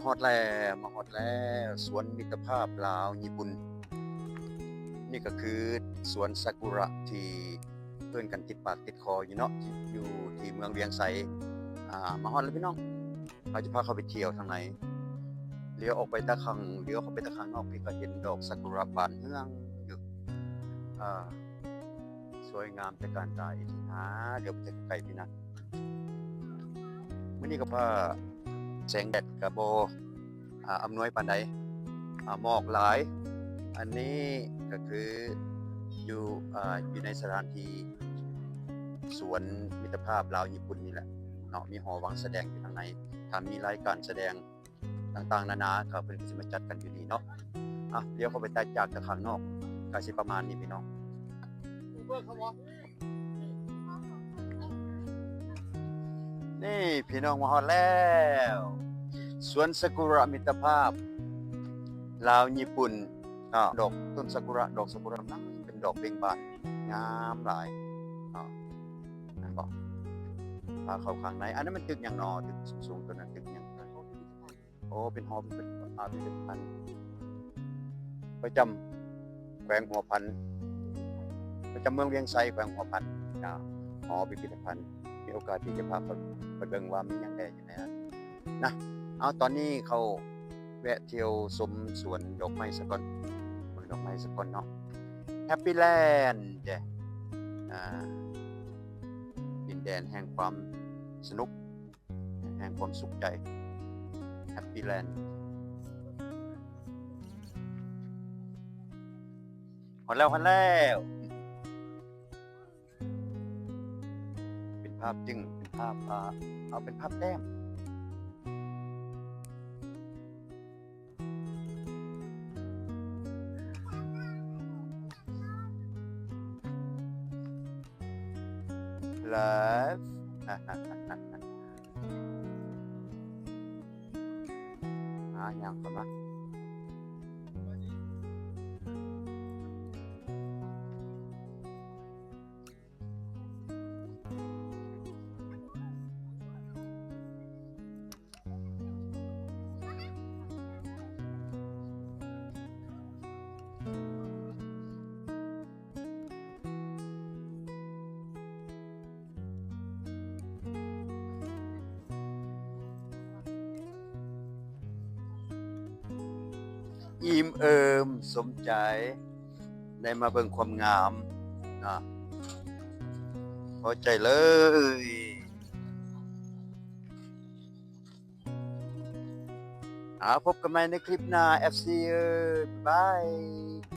ຮອດແລ້ວ ມາຮອດແລ້ວ ສວນມິດຕະພາບລາວຍີ່ປຸ່ນ. ນີ້ກໍຄືສວນຊາກຸຣະທີ່ເອີ້ນກັນຕິດປາກຕິດຄໍຢູ່ເນາະ ຢູ່ທີ່ເມືອງວຽງໄຊ. ອາ ມາຮອດແລ້ວພີ່ນ້ອງ. ເຮົາຈະພາເຂົ້າໄປທ່ຽວທາງໃນ. ລ້ຽວອອກໄປຕາຂ້າງ ລ້ຽວເຂົ້າໄປຕາຂ້າງນອກນີ້ ກໍເຫັນດອກຊາກຸຣະບານເຮືອງຢູ່. ອາ ສວຍງາມຕະການຕາອີ່ຫຼີນາ. ລ້ຽວໄປໃກ້ໆ ພີ່ນະ. ມື້ນີ້ກໍຟ້າ ແສງແດດກໍບໍ່ ອາ ອຳນວຍປານໃດ. ອາ ໝອກຫຼາຍ. ອັນນີ້ກໍຄືຢູ່ ອາ ຢູ່ໃນສະຖານທີ່ສວນມິດຕະພາບລາວຍີ່ປຸ່ນນີ້ແຫຼະເນາະ. ມີຫໍວາງສະແດງຢູ່ທາງໃນ. ຖ້າມີລາຍການສະແດງຕ່າງໆນານາ ກໍເພິ່ນກໍຊິມາຈັດກັນຢູ່ນີ້ເນາະ. ອາ ລ້ຽວເຂົ້າໄປຕາ ຈາກຕາຂ້າງນອກ ກໍຊິປະມານນີ້ພີ່ນ້ອງ. ນີ້ພີ່ນ້ອງ ມາຮອດແລ້ວ ສວນຊາກຸຣະມິດຕະພາບລາວຍີ່ປຸ່ນເນາະ. ດອກ ຕົ້ນຊາກຸຣະ ດອກຊາກຸຣະກຳລັງເປັນດອກເບັ່ງບານ ງາມຫຼາຍເນາະ. ແມ່ນບໍ່? ພາເຂົ້າຂ້າງໃນ. ອັນນັ້ນມັນຕຶກຫຍັງນໍ? ຕຶກສູງໆ ຕົວນັ້ນຕຶກຫຍັງ? ໂອ້ ເປັນຫໍພິພິທະພັນ ອາ ພິພິທະພັນປະຈຳແຂວງຫົວພັນ ປະຈຳເມືອງວຽງໄຊ ແຂວງຫົວພັນນະ. ຫໍພິພິທະພັນ ມີໂອກາດທີ່ຈະພາໄປ ໄປເບິ່ງວ່າມີຫຍັງແດ່ຢູ່ໃນນັ້ນນະ. ເອົາ ຕອນນີ້ເຂົ້າແວະທ່ຽວຊົມສວນດອກໄມ້ສາກ່ອນ ເບິ່ງດອກໄມ້ສາກ່ອນເນາະ. ແຮັບປີແລນເດ້ ອາ ດິນແດນແຫ່ງຄວາມສະໜຸກ ແຫ່ງຄວາມສຸກໃຈ ແຮັບປີແລນ. ຮອດແລ້ວ ຮອດແລ້ວ. ເປັນພາບຈຶ່ງ ເປັນພາບ ອາ ເອົາເປັນພາບແຕ້ມ. ລາຟ ຫາຫຍັງເຂົ້າມາ. ອີ່ມເອີມສົມໃຈ ໄດ້ມາເບິ່ງຄວາມງາມນະ ພໍໃຈເລີຍ. ເອົາ ພົບກັນໃໝ່ໃນຄລິບໜ້າ ເອັຟຊີ ເອີຍ ບາຍບາຍ.